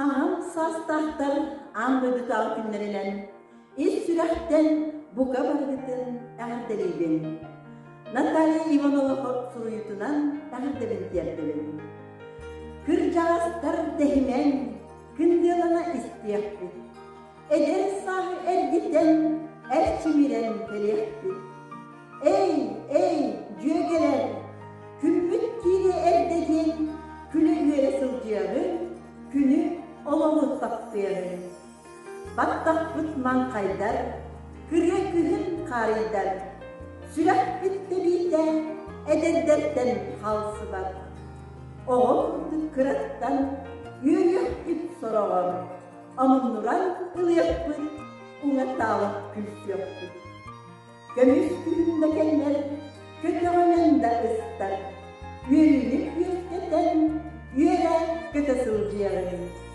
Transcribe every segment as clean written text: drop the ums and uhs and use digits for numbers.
Аҕам саастаахтар аан дойдутааҕы күннэринэн ис сүрэхтэн бука барыгытын эҕэрдэлиибин. Наталья Иванова суруйуутунан эҕэрдэбин тиэрдэбин. Кырдьаҕастар дэһимэҥ, кындыалана истиэхпит. Эдэр сааһы эргитэн, эрчимирэн кэлиэхпит. Эй, эй, дьүөгэлэр, күммүт киириэ эрдэ диэн күлэ-үөрэ сылдьыаҕыҥ, күнү олоҕу таптыаҕыҥ. Баттахпыт маҥхайдар, кырыа күһүн хаарыйдар, сүрэхпит тэбиитэ эдэрдэртэн хаалсыбат. Оҕо курдук кыраттан үөрүөхпүт сороҕор, омуннуран ылыахпыт, уҥа-таала күлсүөхпүт. Көмүс күһүн да кэллэр, көтөҕөнөн да ыстар, үөрүүнү үөскэтэн, үөрэ көтө сылдьыаҕыҥ.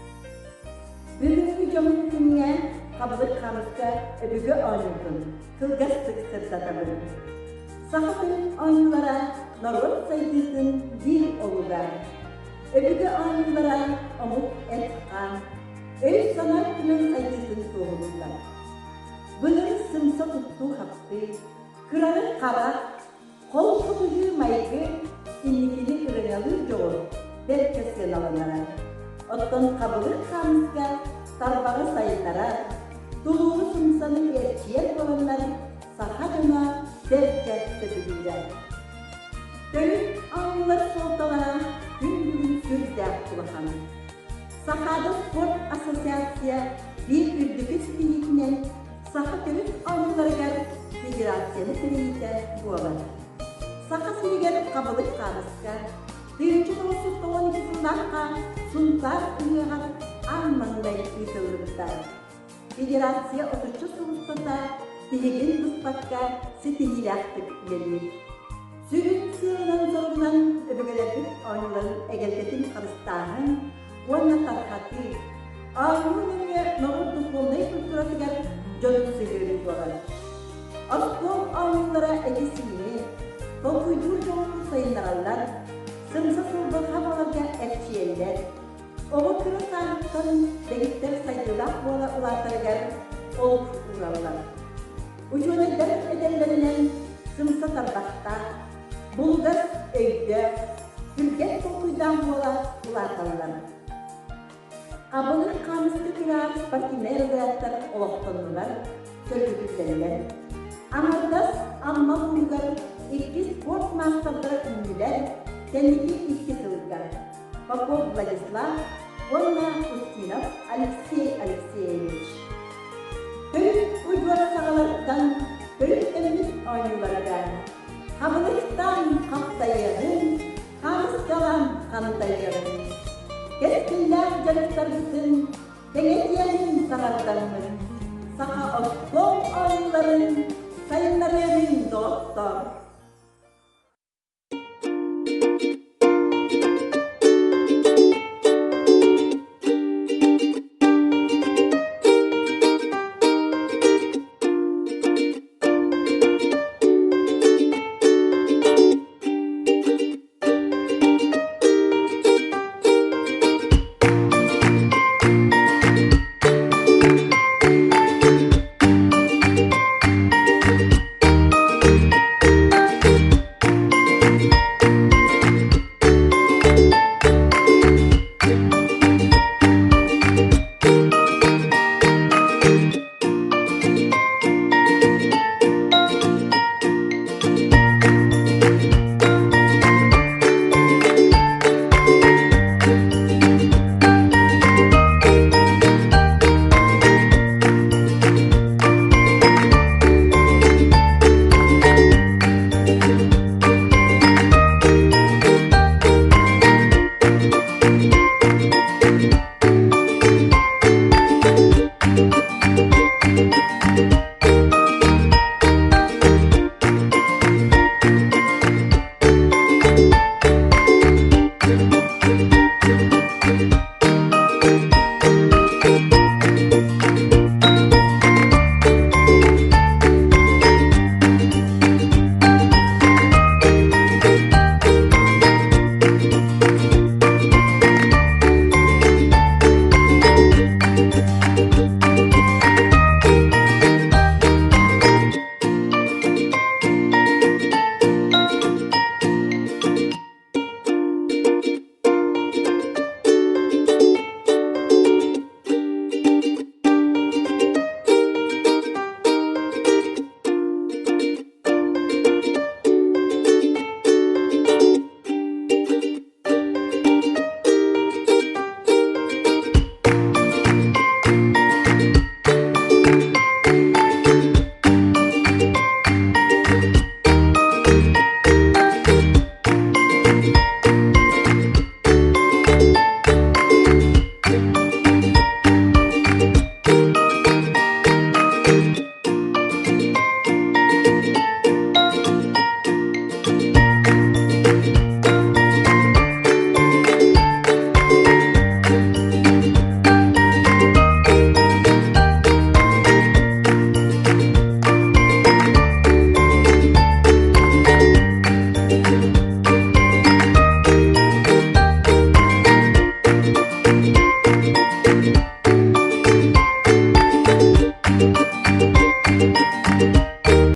Бүгүҥҥү дьоһун күҥҥэ хабылык хаамыска өбүгэ оонньуутун кылгастык сырдатабын. Саха төрүт оонньуулара норуот сайдыытын биир олуга. Өбүгэ оонньуулара омук эт-хаан, өй-санаа өттүнэн сайдыытын туоһулууллар. Былыр сымса туттуу-хаптыы, кырары хара, холку быһыы-майгы инникини ырыҥалыыр дьоҕур бэркэ сыаналанара. Оттон хабылык хаамыска тарбаҕы сайыннарар, тулууру сымсаны эрчийэр буоланнар саха дьоно бэркэ сөбүлүүрэ. Төрүт оонньуулар суолталара күн бүгүн сүрдээх улахан. Сахаада спорт ассоциация биир үрдүкү ситиһиитинэн саха төрүт оонньууларыгар федерацияны тэрийиитэ буолар. Саха сиригэр хабылык хаамыска 1992 сыллаахха Сунтаар ыһыаҕар аан маҥнай ыытыллыбыта. Федерация отучча сыл устата тиһигин быспакка ситиһиилээхтик үлэлиир. Сүрүн сыалынан-соругунан өбүгэлэрбит оонньууларын эгэлгэтин харыстааһын уонна тарҕатыы, оонньуу нөҥүө норуот духовнай культуратыгар дьону сыһыарыы буолар. Остуол оонньуулара эти-сиини, толкуйдуур дьоҕуру сайыннараллар, сымса сылбырҕа буоларга эрчийэллэр. Оҕо кыра сааһыттан дэгиттэр сайдыылаах буола улаатарыгар олук уураллар. Учуонайдар этэллэринэн, сымса тарбахтаах, булугас өйдөөх, түргэн толкуйдаах буола улааталлар. Хабылык хаамыска күрэҕэр спортивнай разрядтар олохтоннулар, сөргүтүллэллэр. Аҥардас Амма улууһугар икки спорт маастардара үүннүлэр, кэнники икки сылга. Попов Владислав уонна Устинов Алексей Алексеевич. Төрүт удьуор саҕаларыттан төрүттэммит оонньууларга хабылыктаан хаптайыаҕыҥ, хаамыскалаан хантайыаҕыҥ. Кэскиллээх дьарыктарбытын кэҥэтиэҕиҥ саҥардаммыт, саха остуол оонньууларын сайыннарыаҕыҥ доҕоттоор!